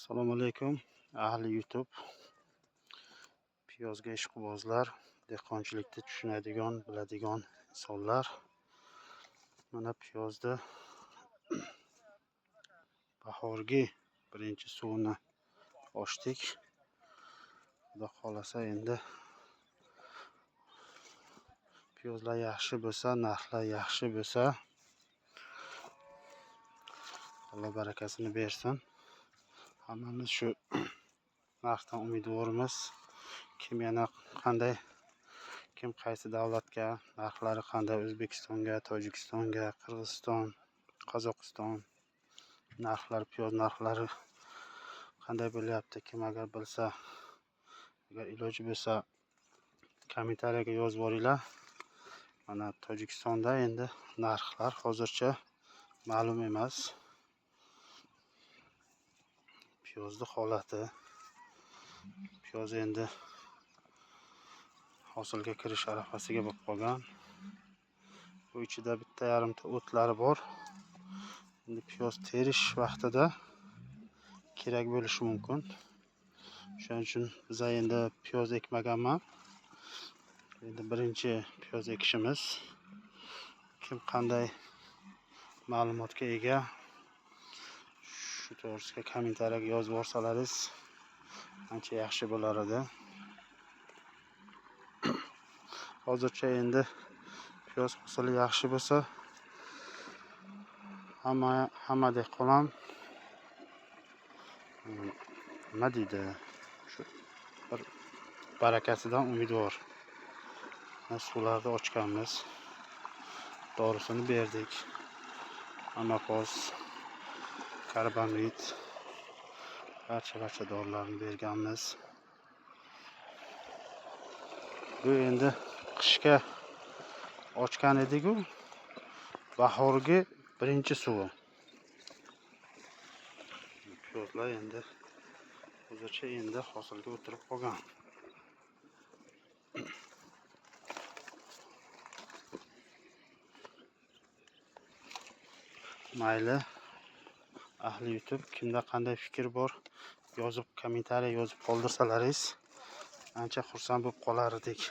Assalomu alaykum ahli YouTube. Piyozga ishqibozlar, dehqonchilikni tushunadigan, biladigan insonlar. Mana piyozda bahorgi birinchi suvini ochdik. Xudo xolasa endi piyozlar yaxshi bo'lsa, narxlar yaxshi bo'lsa, Alloh barakasini bersin. Hammamiz shu narxdan umidvormiz. Kim yana qanday, kim qaysi davlatga, narxlari qanday, O'zbekistonga, Tojikistonga, Qirg'iziston, Qozog'iston narxlar, piyoz narxlari qanday bo'lyapti, kim agar bilsa, agar iloji bo'lsa kommentariyaga yozib yuboringlar. Mana Tojikistonda endi narxlar hozircha ma'lum emas. Piyozni holati, piyoz endi hosilga kirish arafasiga bo'lib qolgan. Bu ichida bitta yarimta o'tlari bor. Endi piyoz terish vaqtida kerak bo'lishi mumkin. Shuning uchun biz endi piyoz ekmaganman. Endi birinchi piyoz ekishimiz. Kim qanday ma'lumotga ega, shu to'g'risida kommentariyaga yozib yuborsalaringiz ancha yaxshi bo'lar edi. Hozircha endi piyoz hosili yaxshi bo'lsa, hamma dehqon ham nima deydi, shu bir barakasidan umidvor. Mana suvlarni ochganmiz, dorisini berdik, amafos, karbamid, barcha dorilarni berganmiz. Bu endi qishga ochgan edik-ku, bahorgi birinchi suvi. Piyozlar endi hozircha endi hosilga o'tirib qolgan. Mayli ahli YouTube, kimda qanday fikr bor, yozib, kommentariya yozib qoldirsalaringiz ancha xursand bo'lib qolar edik.